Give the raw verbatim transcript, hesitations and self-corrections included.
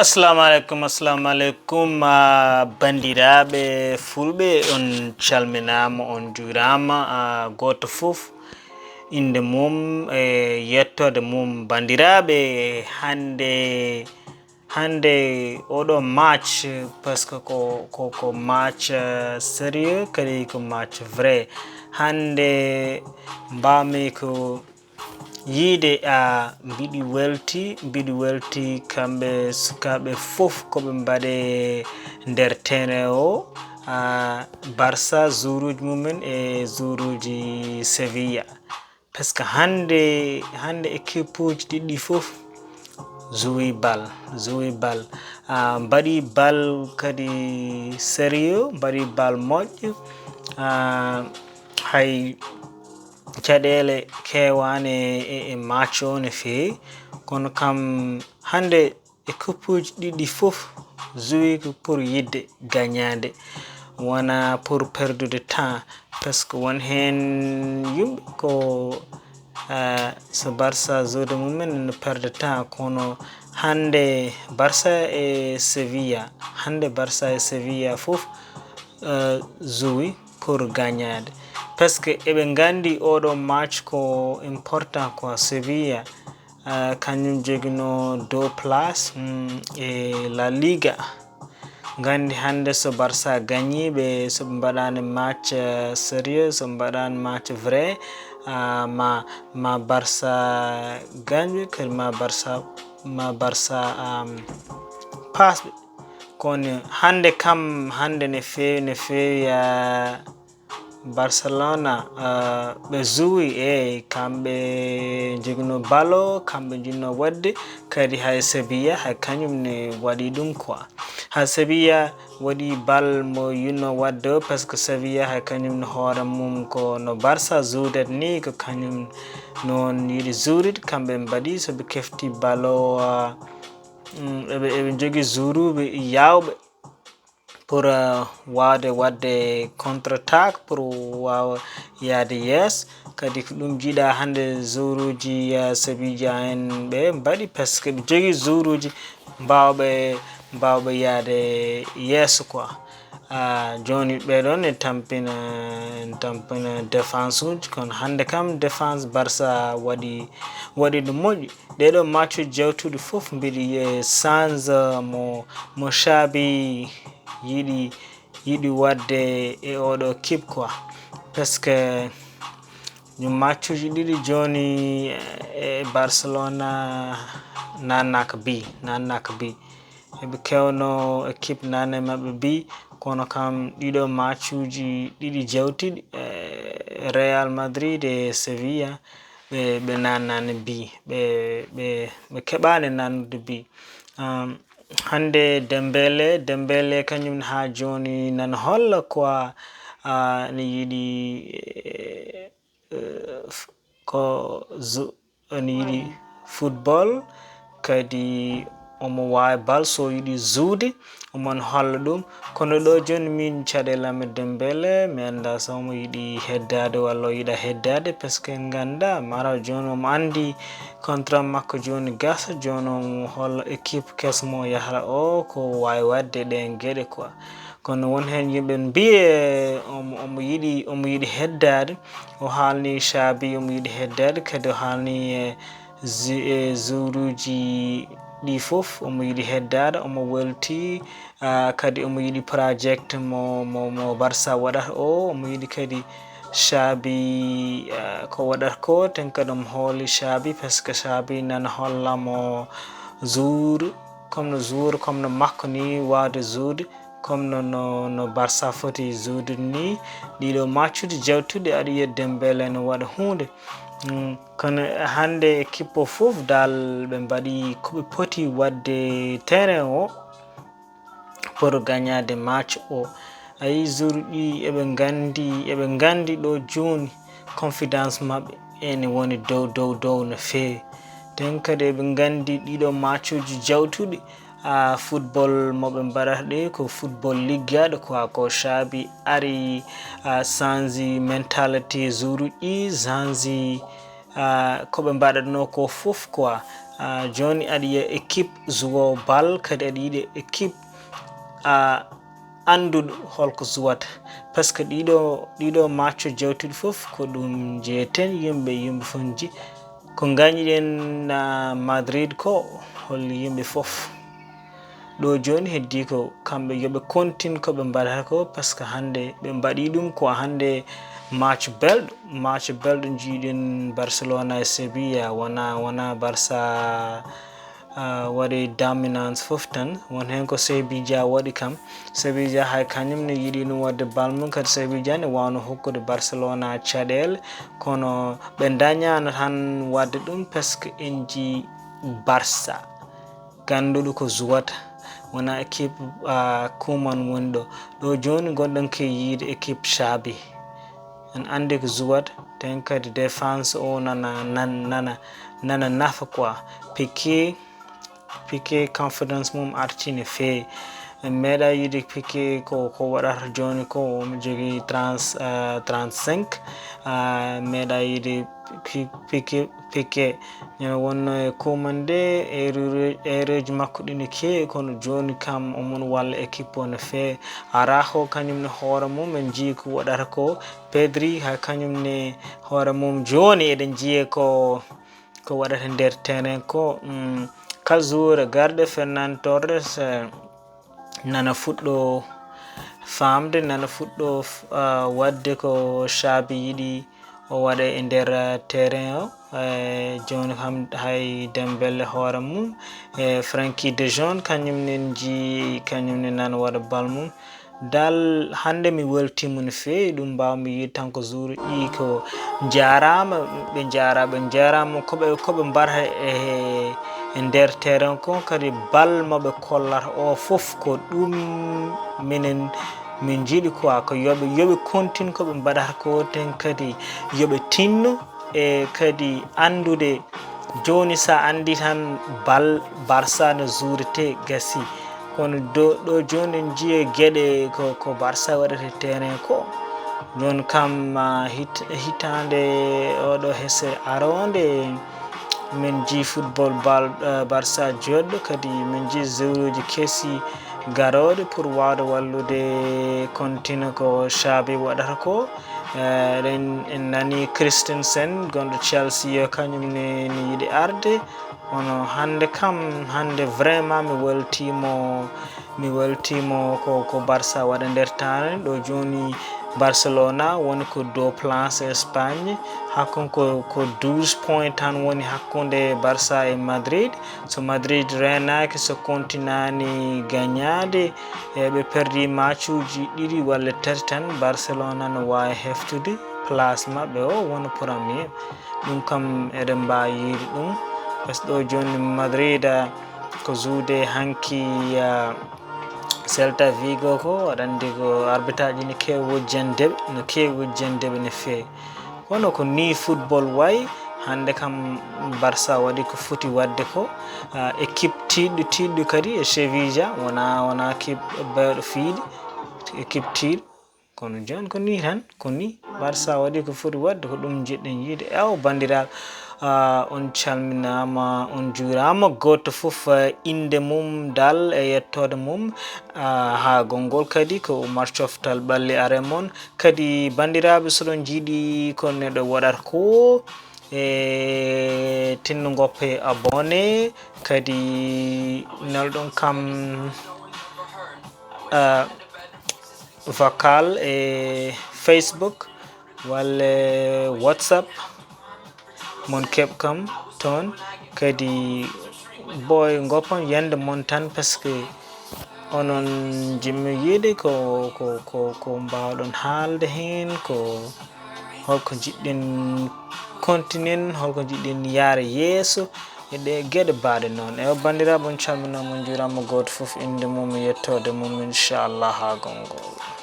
Assalamu aleykum, assalamu aleykum, ah, banndiraaɓe fulɓe, on calminaama, on njuuraama, ah, gooto fof innde mum e yettoode mum. Banndiraaɓe, hannde, hannde oɗo match, parce que ko, ko, ko match, euh, sérieux, kadi ko match vrai. Hannde mbaami ko yiide, a, mbiɗi welti, mbiɗi welti kamɓe sukaaɓe fof ko ɓe mbaɗe nder terrain o, a, Barça joueuruuji mumen e joueuruuji Sevilla. Parce que hannde, hannde équipe uji ɗiɗi fof joué bal, joué bal. A, mbaɗi bal kadi sérieux, mbaɗi bal moƴƴo. A, hay caɗeele keewaani e, e match o no feewi, kono kam hannde équipe uji ɗiɗi fof joué ko pour yiɗde gagnaade, wona pour perdude temps, parce que won heen yimɓe ko, eh, so Barça joueude mumen no perde temps, kono hannde Barça e Sevilla, hannde Barça e Sevilla fof, eh, joué pour gagnaade, parce que eɓe nganndi oɗo match ko important quoi. Sevilla, eh, kañum joginoo deux place, mm, e La Liga. Nganndi hannde so Barça gagnii ɓe, so ɓe mbaɗaani match, eh, sérieux, so ɓe mbaɗaani match vrai, ah, ma, ma Barça gagne ɓe, kadi ma Barça, ma Barça, am, paas ɓe. Kono hannde kam, hannde ne feewi, ne feewi, ah, Barcelona, ah, ɓe joué, eey, kamɓe njoginoo bal o, kamɓe njiɗnoo waɗde, kadi hay Sevilla, hay kañum ne waɗi ɗum quoi. Hay Sevilla waɗi bal mo yiɗnoo waɗde o, parce que Sevilla hay kañum ne hoore mum ko no Barça jouedet ni, ko kañum noon yiɗi jouerude, kamɓe mbaɗi, so ɓe kefti bal o, ah, mm, eɓe, eɓe njogii joueuruuɓe yaawɓe pour, euh, waawde waɗde contre-attaque, pour waawa yahde yeeso. Kadi ko ɗum njiɗaa hannde joueuruuji, euh, Sevilla en ɓe mbaɗi, parce que ɓe njogii joueuruuji mbaawɓe, mbaawɓe yahde yeeso quoi. Ah, jooni ɓee ɗoon ne tampina, tampina défense uji, kono hannde kam défense Barça waɗi, waɗi no moƴƴi. Ɗee ɗoo matchuuji jawtuɗi fof mbiɗi yiya change mo, mo Xavi yiɗi, yiɗi waɗde e oɗo équipe quoi. Parce que ñu matchuuji ɗiɗi jooni e Barcelona nannaaka bi, nannaaka bi. Eɓe keewno équipe nane maɓɓe bi, kono kam ɗiɗo matchuuji ɗiɗi jawtiɗi, eh, Real Madrid e Sevilla, ɓe, ɓe nannaani bi, ɓe, ɓe, ɓe keɓaani nannude bi. Um, hannde Dembele, Dembele kañum haa jooni nana holla quoi, ah, ne yiɗi, eh, eh, f-, ko zo-, ene yiɗi football, kadi omo waawi bal, so yiɗi jouerude, omo holla ɗum. Kono ɗo jooni min caɗeele am e Dembele, mi anndaa so omo yiɗi heddaade walla o yiɗa heddaade, parce que en nganndaa, mara jooni omo anndi contrat makko jooni gasa, jooni omo holla équipe keso mo yahra o, ko waawi waɗde ɗeen geɗe quoi. Kono won heen yimɓe mbiye omo, omo yiɗi, omo yiɗi heddaade. O haalni Xavi omo yiɗi heddaade, kadi o haalni e ji-, e joueuruuji ɗi fof omo yiɗi heddaade, omo welti, ah, kadi omo yiɗi project mo, mo, mo Barça waɗata o, omo yiɗi kadi Xavi, ah, ko waɗata ko, ten kadi omo hooli Xavi, parce que Xavi nana holla mo joueur, comme no joueur, comme no makko ni waawde jouerude, comme no, no, no Barça foti jouerude ni, ɗiɗo matchuuji jawtuɗi aɗa yiya Dembele no waɗa huunde. Mm, kono hannde équipe o fof dal ɓe mbaɗi ko ɓe poti waɗde terrain o pour gagnaade match o. A yii joueur ɗi eɓe nganndi, eɓe nganndi ɗo jooni confidence maɓɓe ene woni dow, dow, dow no feewi. Ten kadi eɓe nganndi ɗiɗo matchuuji jawtuɗi, ah, football mo ɓe mbaɗata ɗi ko football liggaaɗo quoi, ko Xavi ari, ah, change mentality joueur ɗi, change, ah, ko ɓe mbaɗatnoo ko fof quoi. Ah, jooni aɗa yiya équipe zuwo bal, kadi aɗa yiɗi équipe, ah, annduɗo holko zuwata. Parce que ɗiɗo, ɗiɗo match jawtuɗi fof ko ɗum jeeten yimɓe, yimɓe fof nji-, ko gañiɗen, ah, Madrid ko hol yimɓe fof. Ɗo jooni heddi ko kamɓe yo ɓe continue ko ɓe mbaɗata ko, parce que hannde ɓe mbaɗi ɗum ko hannde match belɗo, match belɗo njiiɗen Barcelona e Sevilla, wona, wona Barça, ah, waɗi dominance fof tan, won heen ko Sevilla waɗi kam. Sevilla hay kañum ne yiɗi ɗum waɗde bal mum, kadi Sevilla ne wawno hokkude Barcelona caɗeele, kono ɓe dañaano tan waɗde ɗum, parce que en nji Barça. Gannduɗo ko zuwata, wona équipe, ah, Koeman woni ɗo. Ɗo jooni gonɗen ko yiide équipe Xavi. En anndi ko zuwata, ten kadi défense o nana, nan-, nana, nana nafa quoi. Piqué, Piqué confidence mum arti no feewi. En meeɗa yiide Piqué ko, ko waɗata jooni ko, omo jogii trente, ah, trente-cinq. Ah, meeɗa yiide Pi-, Piqué, Piqué. Ene wonno e Koeman de, erreur, erreureji makko ɗi no keewi, kono jooni kam omon walla équipe o no feewi. Araujo kañum ne hoore mum, en njii ko waɗata ko. Pedri hay kañum ne hoore mum, jooni eɗen njiya ko, ko waɗata nder terrain ko. Mm, kala joueur garɗo Ferran Torres, eh, nana fuɗɗo faamde, nana fuɗɗo f-, ah, waɗde ko Xavi yiɗi o waɗa e nder, ah, terrain o. Eh, jooni kam hay Dembélé hoore mum, e Frenkie de Jong, kañum ne nji, kañum ne nana waɗa bal mum. Dal hannde mi weltiima no feewi, ɗum mbaawmi yiide tan ko jour ɗi ko njaaraama, ɓe njaara, ɓe njaaraama ko ɓe, ko ɓe mbarata e, e nder terrain ko, kadi bal mo ɓe kollata o fof ko ɗum minen min njiɗi quoi, ko yo ɓe, yo ɓe continue ko ɓe mbaɗata ko ten, kadi yo ɓe tinno e kadi anndude jooni sa anndi tan bal Barça no juurete gasi. Kono do, ɗo jooni en njiye geɗe ko, ko Barça waɗata terrain ko. Jooni kam, ah, hit-, hitaande oɗo hese aroonde, min nji football bal, eh, Barça joɗɗo, kadi min nji joueuruji kesi garooɗe pour wawde wallude continue ko Xavi waɗata ko. Eh, eɗen, en nani Christensen, gonɗo Chelsea, yo kañum ne, ne yiɗi arde. Kono hannde kam, hannde vraiment mi weltiimo, mi weltiimo ko, ko Barça waɗa nder taane. Ɗo jooni Barcelona woni ko dow place Espagne. Hakkunde ko, ko douze points tan woni hakkunde Barça e Madrid. So Madrid reenaaki, so continue-naani gañaade, e ɓe perdi matchuuji ɗiɗi walla tati tan, Barcelona no waawi heftude place maɓɓe o wona premier. Ɗum kam eɗen mbaawi yiide ɗum. Parce que ɗo jooni Madrid, ah, ko jouer hanki, ah, Celta Vigo ko, aɗa anndi ko arbitrage no keewi wujjande ɓe, no keewi wujjande ɓe no feewi. Kono ko nii football wayi, hannde kam Barça waɗi ko foti waɗde ko, ah, équipe tiiɗɗo, tiiɗɗo kadi e Sevilla, wona, wona équipe baɗɗo fiiɗe, équipe tiiɗɗo. Kono jooni ko nii tan, ko nii. Barça waɗi ko foti waɗde, ko ɗum njiɗɗen yiide. Ewa, banndiraaɓe, ah, on calminaama, on njuuraama. Gooto fof, ah, innde mum dal e yettoode mum, ah, haa gonngol kadi ko Oumar Coftal Ɓalli are mon. Kadi banndiraaɓe, so ɗon njiɗi ko neɗɗo waɗata ko, e tinno ngoppe abonné, kadi nelɗon kam, ah, vocal e Facebook walla WhatsApp, mon keɓ kam toon. Kadi boy ngoppon yande mon tan, parce que onon jimmi yiide ko, ko, ko, ko mbaawɗon haalde heen, ko holko njiɗɗen continue, holko njiɗɗen yaara yeeso e ɗe geɗe baaɗe noon. Ewa, banndiraaɓe, on calminaama, on njuuraama, gooto fof innde mum e yettoode mum, inchallah, haa gonngol.